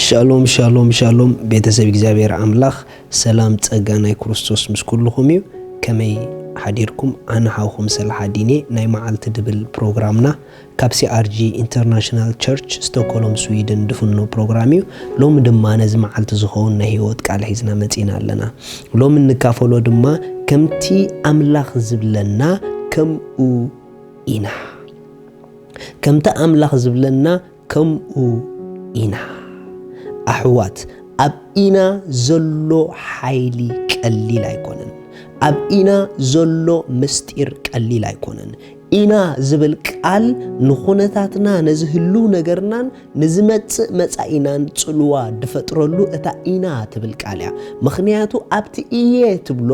ሻሎም ሻሎም ሻሎም፣ ቤተሰብ እግዚኣብሔር ኣምላኽ ሰላም ጸጋ ናይ ክርስቶስ ምስ ኩልኹም እዩ። ከመይ ሓዲርኩም? ኣነ ሓውኹም ሰላሓዲን እየ። ናይ መዓልቲ ድብል ፕሮግራምና ካብ ሲኣርጂ ኢንተርናሽናል ቸርች ስቶክሆልም ስዊድን ድፍኖ ፕሮግራም እዩ። ሎሚ ድማ ነዚ መዓልቲ ዝኸውን ናይ ህይወት ቃል ሒዝና መጺና ኣለና። ሎሚ እንካፈሎ ድማ ከምቲ ኣምላኽ ዝብለና ከምኡ ኢና። ከምቲ ኣምላኽ ዝብለና ከምኡ ኢና። ኣሕዋት፣ ኣብ ኢና ዘሎ ሓይሊ ቀሊል ኣይኮነን። ኣብ ኢና ዘሎ ምስጢር ቀሊል ኣይኮነን። ኢና ዝብል ቃል ንኹነታትና፣ ነዚ ህልው ነገርናን ንዝመጽእ መጻኢናን ጽልዋ ድፈጥረሉ እታ ኢና ትብል ቃል እያ። ምኽንያቱ ኣብቲ እየ ትብሎ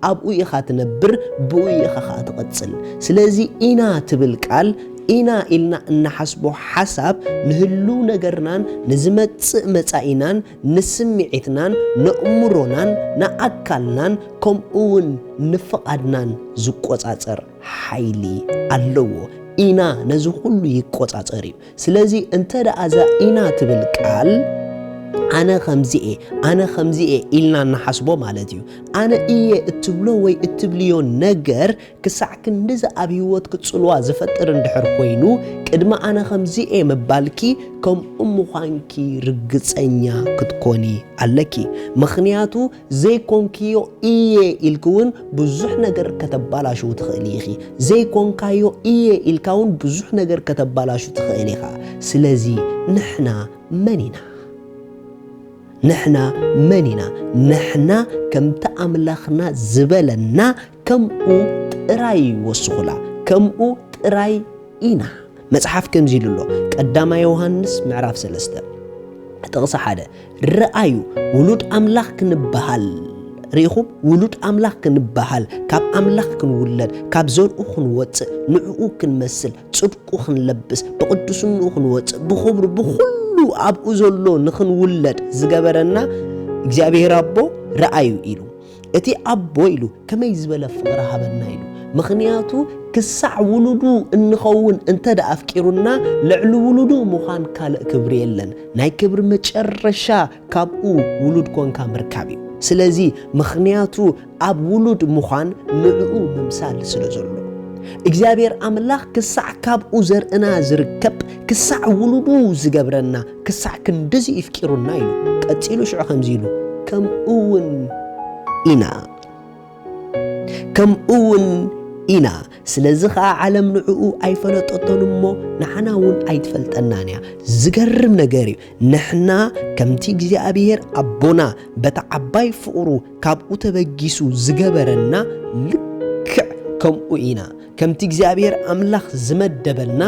ኣብኡ ኢኻ ትነብር፣ ብኡ ኢኻ ኸኣ ትቐጽል። ስለዚ ኢና ትብል ቃል፣ ኢና ኢልና እንሓስቦ ሓሳብ ንህልው ነገርናን ንዝመጽእ መጻኢናን ንስምዒትናን ነእምሮናን ንኣካልናን ከምኡ እውን ንፍቓድናን ዝቆጻጸር ሓይሊ ኣለዎ። ኢና ነዚ ኩሉ ይቆጻጸር እዩ። ስለዚ እንተ ደኣ እዛ ኢና ትብል ቃል ኣነ ከምዚ እየ፣ ኣነ ከምዚ እየ ኢልና እንሓስቦ ማለት እዩ። ኣነ እየ እትብሎ ወይ እትብልዮ ነገር ክሳዕ ክንድዚ ኣብ ህይወትኪ ጽልዋ ዝፈጥር እንድሕር ኮይኑ፣ ቅድሚ ኣነ ከምዚ እየ ምባልኪ ከምኡ ምዃንኪ ርግጸኛ ክትኮኒ ኣለኪ። ምኽንያቱ ዘይኮንክዮ እየ ኢልኪ እውን ብዙሕ ነገር ከተባላሽው ትኽእሊ ኢኺ። ዘይኮንካዮ እየ ኢልካ እውን ብዙሕ ነገር ከተባላሹ ትኽእል ኢኻ። ስለዚ ንሕና መን ኢና? ንሕና መን ኢና? ንሕና ከምቲ ኣምላኽና ዝበለና ከምኡ ጥራይ ወስኹላ፣ ከምኡ ጥራይ ኢና። መጽሓፍ ከምዚ ኢሉ ኣሎ፣ ቀዳማይ ዮሃንስ ምዕራፍ ሰለስተ ጥቕሲ ሓደ፣ "ረኣዩ፣ ውሉድ ኣምላኽ ክንበሃል፣ ርኢኹም፣ ውሉድ ኣምላኽ ክንበሃል፣ ካብ ኣምላኽ ክንውለድ፣ ካብ ዘርኡ ክንወጽእ፣ ንዕኡ ክንመስል፣ ጽድቁ ክንለብስ፣ ብቕድስንኡ ክንወጽእ፣ ብኽብሩ፣ ብኹሉ ኣብኡ ዘሎ ንኽንውለድ ዝገበረና እግዚኣብሔር ኣቦ ረኣዩ" ኢሉ። እቲ ኣቦ ኢሉ ከመይ ዝበለ ፍቕሪ ሃበና ኢሉ። ምኽንያቱ ክሳዕ ውሉዱ እንኸውን እንተ ደኣ ኣፍቂሩና፣ ልዕሊ ውሉዱ ምዃን ካልእ ክብሪ የለን። ናይ ክብሪ መጨረሻ ካብኡ ውሉድ ኮንካ ምርካብ እዩ። ስለዚ ምኽንያቱ ኣብ ውሉድ ምዃን ንዕኡ ምምሳል ስለ ዘሎ። እግዚኣብሔር ኣምላኽ ክሳዕ ካብኡ ዘርእና ዝርከብ፣ ክሳዕ ውሉዱ ዝገብረና፣ ክሳዕ ክንድዚ ይፍቂሩና ኢሉ። ቀጺሉ ሽዑ ከምዚ ኢሉ፣ "ከምኡ እውን ኢና፣ ከምኡ እውን ኢና። ስለዚ ኸኣ ዓለም ንዕኡ ኣይፈለጠቶን እሞ ንዓና እውን ኣይትፈልጠናን እያ።" ዝገርም ነገር እዩ። ንሕና ከምቲ እግዚኣብሔር ኣቦና በታ ዓባይ ፍቕሩ ካብኡ ተበጊሱ ዝገበረና ልክዕ ከምኡ ኢና። ከምቲ እግዚኣብሔር ኣምላኽ ዝመደበልና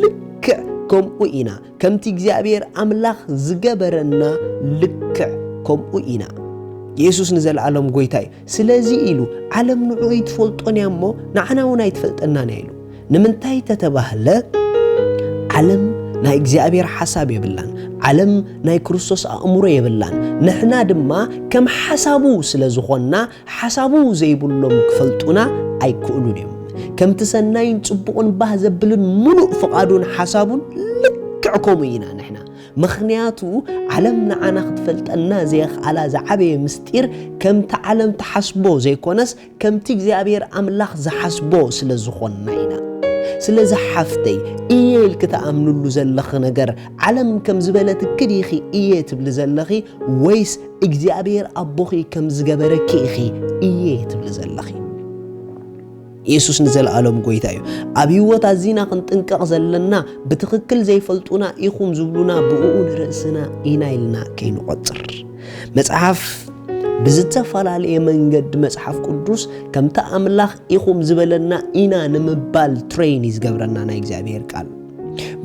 ልክዕ ከምኡ ኢና። ከምቲ እግዚኣብሔር ኣምላኽ ዝገበረና ልክዕ ከምኡ ኢና። የሱስ ንዘለኣለም ጐይታ እዩ። ስለዚ ኢሉ፣ "ዓለም ንዕኡ ኣይትፈልጦን እያ እሞ ንዓና እውን ኣይትፈልጠናን እያ" ኢሉ። ንምንታይ ተተባህለ፣ ዓለም ናይ እግዚኣብሔር ሓሳብ የብላን። ዓለም ናይ ክርስቶስ ኣእምሮ የብላን። ንሕና ድማ ከም ሓሳቡ ስለ ዝኾንና፣ ሓሳቡ ዘይብሎም ክፈልጡና ኣይክእሉን እዮም። ከምቲ ሰናይን ጽቡቕን ባህ ዘብልን ምሉእ ፍቓዱን ሓሳቡን ልክዕ ከምኡ ኢና ንሕና። ምኽንያቱ ዓለም ንዓና ክትፈልጠና ዘየኽኣላ ዝዓበየ ምስጢር ከምቲ ዓለም ትሓስቦ ዘይኮነስ ከምቲ እግዚኣብሔር ኣምላኽ ዝሓስቦ ስለ ዝኾንና ኢና። ስለዚ ሓፍተይ፣ እየ ኢልኪ ትኣምንሉ ዘለኺ ነገር ዓለም ከም ዝበለትኪ ዲኺ እየ ትብሊ ዘለኺ ወይስ እግዚኣብሔር ኣቦኺ ከም ዝገበረኪ ኢኺ እየ ትብሊ ዘለኺ? የሱስ ንዘለኣለም ጐይታ እዩ። ኣብ ህይወት ኣዚና ክንጥንቀቕ ዘለና ብትኽክል ዘይፈልጡና ኢኹም ዝብሉና ብእኡ ንርእስና ኢና ኢልና ከይንቖጽር። መጽሓፍ ብዝተፈላለየ መንገዲ መጽሓፍ ቅዱስ ከምቲ ኣምላኽ ኢኹም ዝበለና ኢና ንምባል ትሬን እዩ ዝገብረና ናይ እግዚኣብሔር ቃል።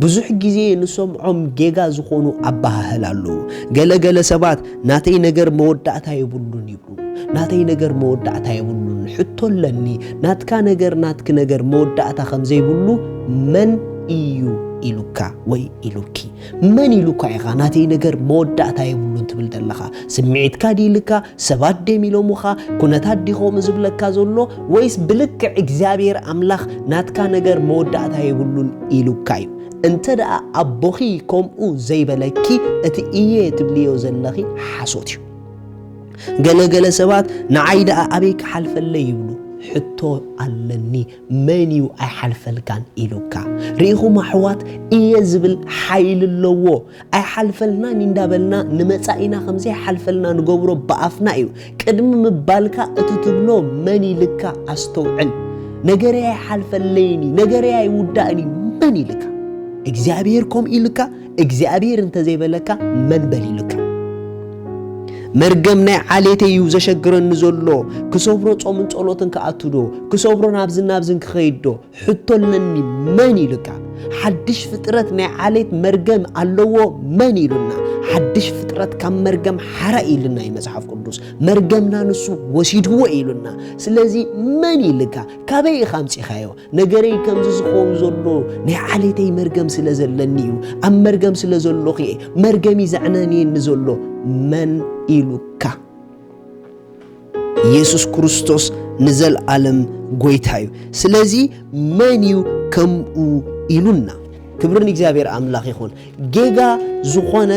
ብዙሕ ግዜ ንሰምዖም ጌጋ ዝኾኑ ኣበሃህላ ኣለዉ። ገለ ገለ ሰባት ናተይ ነገር መወዳእታ የብሉን ይብሉ። ናተይ ነገር መወዳእታ የብሉን። ሕቶ ኣለኒ። ናትካ ነገር ናትኪ ነገር መወዳእታ ከም ዘይብሉ መን እዩ ኢሉካ ወይ ኢሉኪ? መን ኢሉካ ኢኻ ናተይ ነገር መወዳእታ የብሉን ትብል ዘለኻ? ስምዒትካ ድዩ ኢልካ? ሰባት ድዮም ኢሎምኻ? ኩነታት ዲኾም ዝብለካ ዘሎ? ወይስ ብልክዕ እግዚኣብሔር ኣምላኽ ናትካ ነገር መወዳእታ የብሉን ኢሉካ እዩ? እንተ ደኣ ኣቦኺ ከምኡ ዘይበለኪ፣ እቲ እየ ትብልዮ ዘለኺ ሓሶት እዩ። ገለ ገለ ሰባት ንዓይ ደኣ ኣበይ ክሓልፈለይ ይብሉ። ሕቶ ኣለኒ፣ መን እዩ ኣይሓልፈልካን ኢሉካ? ርኢኹም ኣሕዋት፣ እየ ዝብል ሓይሊ ኣለዎ። ኣይሓልፈልናን እንዳበልና ንመጻኢና ከም ዘይሓልፈልና ንገብሮ ብኣፍና እዩ። ቅድሚ ምባልካ እቲ ትብሎ መን ኢልካ ኣስተውዕል። ነገረይ ኣይሓልፈለይን እዩ፣ ነገረይ ኣይውዳእን እዩ፣ መን ኢልካ? እግዚኣብሔር ከምኡ ኢልካ? እግዚኣብሔር እንተዘይበለካ መን በል ኢልካ? መርገም ናይ ዓሌተይ እዩ ዘሸግረኒ ዘሎ። ክሰብሮ ጾምን ጸሎትን ክኣቱ ዶ? ክሰብሮ ናብዝን ናብዝን ክኸይድ ዶ? ሕቶ ኣለኒ፣ መን ኢሉካ? ሓድሽ ፍጥረት ናይ ዓሌት መርገም ኣለዎ፣ መን ኢሉና? ሓድሽ ፍጥረት ካብ መርገም ሓራ ኢሉና እዩ መጽሓፍ ቅዱስ። መርገምና ንሱ ወሲድዎ ኢሉና። ስለዚ መን ኢልካ? ካበይ ኢኻ ኣምጺኻዮ? ነገረይ ከምዚ ዝኸውን ዘሎ ናይ ዓሌተይ መርገም ስለ ዘለኒ እዩ። ኣብ መርገም ስለ ዘለኹ እየ። መርገም እዩ ዘዕነንየኒ ዘሎ። መን ኢሉካ? ኢየሱስ ክርስቶስ ንዘልኣለም ጎይታ እዩ። ስለዚ መን እዩ ከምኡ ኢሉና? ክብሪ ንእግዚኣብሔር ኣምላኽ ይኹን። ጌጋ ዝኾነ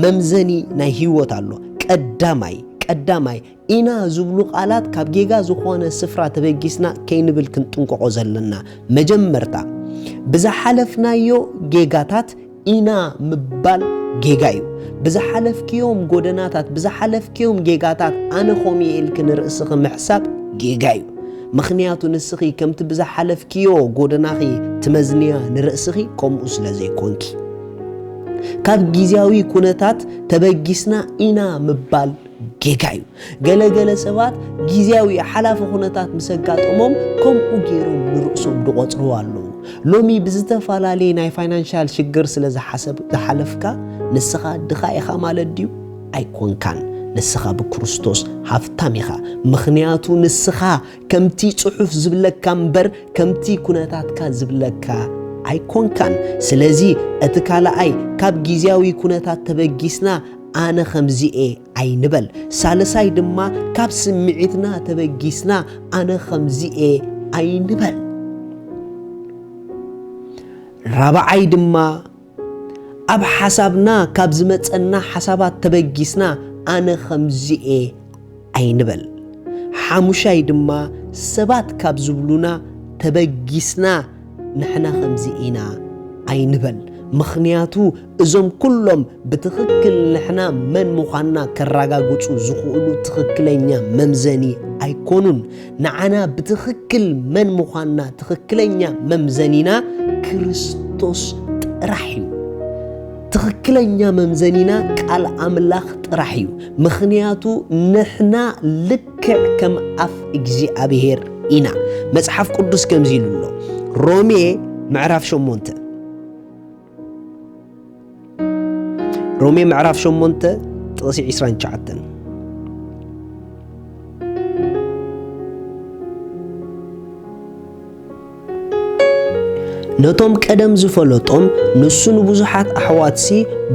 መምዘኒ ናይ ህይወት ኣሎ። ቀዳማይ፣ ቀዳማይ ኢና ዝብሉ ቃላት ካብ ጌጋ ዝኾነ ስፍራ ተበጊስና ከይንብል ክንጥንቀቖ ዘለና። መጀመርታ፣ ብዝሓለፍናዮ ጌጋታት ኢና ምባል ጌጋ እዩ። ብዝሓለፍክዮም ጎደናታት፣ ብዝሓለፍክዮም ጌጋታት ኣነ ከምኡ እየ ኢልኪ ንርእስኺ ምሕሳብ ጌጋ እዩ። ምኽንያቱ ንስኺ ከምቲ ብዝሓለፍክዮ ጎደናኺ ትመዝንያ ንርእስኺ ከምኡ ስለ ዘይኮንኪ። ካብ ግዝያዊ ኩነታት ተበጊስና ኢና ምባል ጌጋ እዩ። ገለ ገለ ሰባት ግዝያዊ ሓላፊ ኩነታት ምስ ኣጋጠሞም ከምኡ ገይሮም ንርእሶም ዝቖጽርዎ ኣለዉ። ሎሚ ብዝተፈላለየ ናይ ፋይናንሻል ሽግር ስለ ዝሓሰብ-፣ ዝሓለፍካ ንስኻ ድኻ ኢኻ ማለት ድዩ? ኣይኮንካን። ንስኻ ብክርስቶስ ሃፍታም ኢኻ። ምኽንያቱ ንስኻ ከምቲ ጽሑፍ ዝብለካ እምበር ከምቲ ኩነታትካ ዝብለካ ኣይኮንካን። ስለዚ እቲ ካልኣይ ካብ ግዝያዊ ኩነታት ተበጊስና ኣነ ከምዚ'የ ኣይንበል። ሳልሳይ ድማ ካብ ስምዒትና ተበጊስና ኣነ ከምዚ'የ ኣይንበል። ራብዓይ ድማ ኣብ ሓሳብና ካብ ዝመጸና ሓሳባት ተበጊስና ኣነ ከምዚ'የ ኣይንበል። ሓሙሻይ ድማ ሰባት ካብ ዝብሉና ተበጊስና ንሕና ከምዚ ኢና ኣይንበል። ምኽንያቱ እዞም ኩሎም ብትኽክል ንሕና መን ምዃንና ከረጋግጹ ዝኽእሉ ትኽክለኛ መምዘኒ ኣይኮኑን። ንዓና ብትኽክል መን ምዃንና ትኽክለኛ መምዘኒና ክርስቶስ ጥራሕ እዩ። ትኽክለኛ መምዘኒና ቃል ኣምላኽ ጥራሕ እዩ። ምኽንያቱ ንሕና ልክዕ ከም ኣፍ እግዚኣብሔር ኢና። መጽሓፍ ቅዱስ ከምዚ ኢሉ ኣሎ። ሮሜ ምዕራፍ ሸሞንተ። ሮሜ ምዕራፍ ሸሞንተ ጥቕሲ ዕስራን ትሽዓተን። ነቶም ቀደም ዝፈለጦም፣ ንሱ ንብዙሓት ኣሕዋትሲ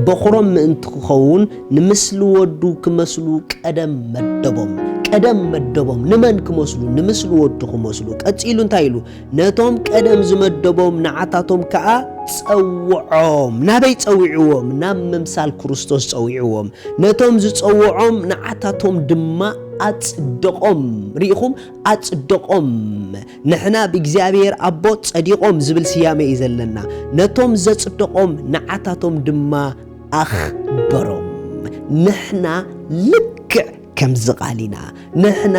በኹሮም ምእንቲ ክኸውን፣ ንምስሊ ወዱ ክመስሉ ቀደም መደቦም። ቀደም መደቦም። ንመን ክመስሉ? ንምስሊ ወዱ ክመስሉ። ቀጺሉ እንታይ ኢሉ? ነቶም ቀደም ዝመደቦም ንዓታቶም ከኣ ጸውዖም። ናበይ ጸዊዕዎም? ናብ ምምሳል ክርስቶስ ጸዊዕዎም። ነቶም ዝጸውዖም ንዓታቶም ድማ ኣጽደቖም። ርኢኹም? ኣጽደቖም። ንሕና ብእግዚኣብሔር ኣቦ ጸዲቖም ዝብል ስያመ እዩ ዘለና። ነቶም ዘጽደቖም ንዓታቶም ድማ ኣኽበሮም። ንሕና ልክዕ ከምዚ ቃል ኢና። ንሕና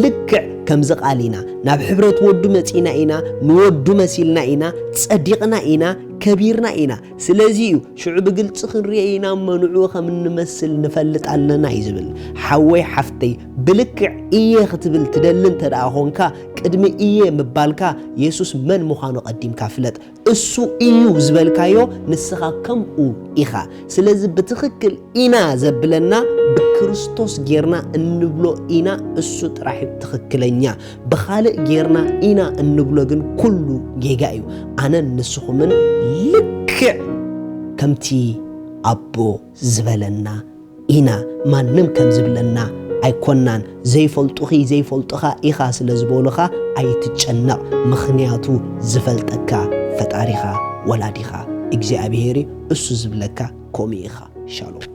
ልክዕ ከምዚ ቃል ኢና። ናብ ሕብረት ወዱ መጺእና ኢና፣ ንወዱ መሲልና ኢና፣ ጸዲቕና ኢና፣ ከቢርና ኢና። ስለዚ እዩ ሽዑ ብግልጺ ክንሪኦ ኢና እሞ ንዕኡ ከም እንመስል ንፈልጥ ኣለና እዩ ዝብል። ሓወይ ሓፍተይ፣ ብልክዕ እየ ክትብል ትደሊ እንተ ደኣ ኾንካ፣ ቅድሚ እየ ምባልካ የሱስ መን ምዃኑ ቀዲምካ ፍለጥ። እሱ እዩ ዝበልካዮ ንስኻ ከምኡ ኢኻ። ስለዚ ብትኽክል ኢና ዘብለና ብክርስቶስ ጌርና እንብሎ ኢና፣ እሱ ጥራሕ እዩ ትኽክለኛ። ብኻልእ ጌርና ኢና እንብሎ ግን ኩሉ ጌጋ እዩ። ኣነን ንስኹምን ልክዕ ከምቲ ኣቦ ዝበለና ኢና። ማንም ከም ዝብለና ኣይኮናን። ዘይፈልጡኺ ዘይፈልጡኻ ኢኻ ስለ ዝበሉኻ ኣይትጨነቕ፣ ምኽንያቱ ዝፈልጠካ ፈጣሪኻ ወላዲኻ እግዚኣብሔር እዩ፣ እሱ ዝብለካ ከምኡ ኢኻ። ሻሎም።